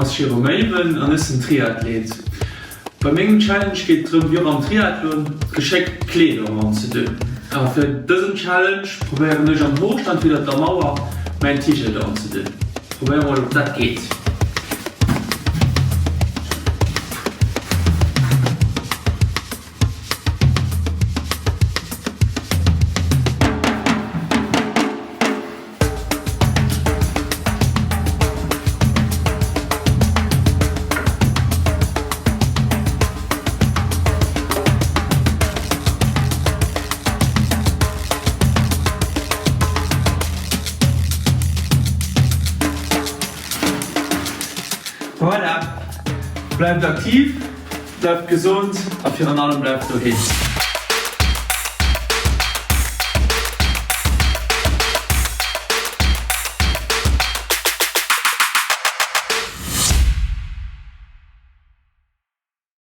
ass Jérôme Éiwen an ech sinn Triathlet. Bei mengem Challenge geet et drëm, wéi och am Triathlon, geschéckt Kleeder anzedinn. A fir dësen Challenge probéieren ech am Hochstand widder der Mauer mäin T-Shirt anzedinn. Probéiere mol ob dat geet. Voilà, bleift aktiv! Bleift gesond a virun allem bleift doheem.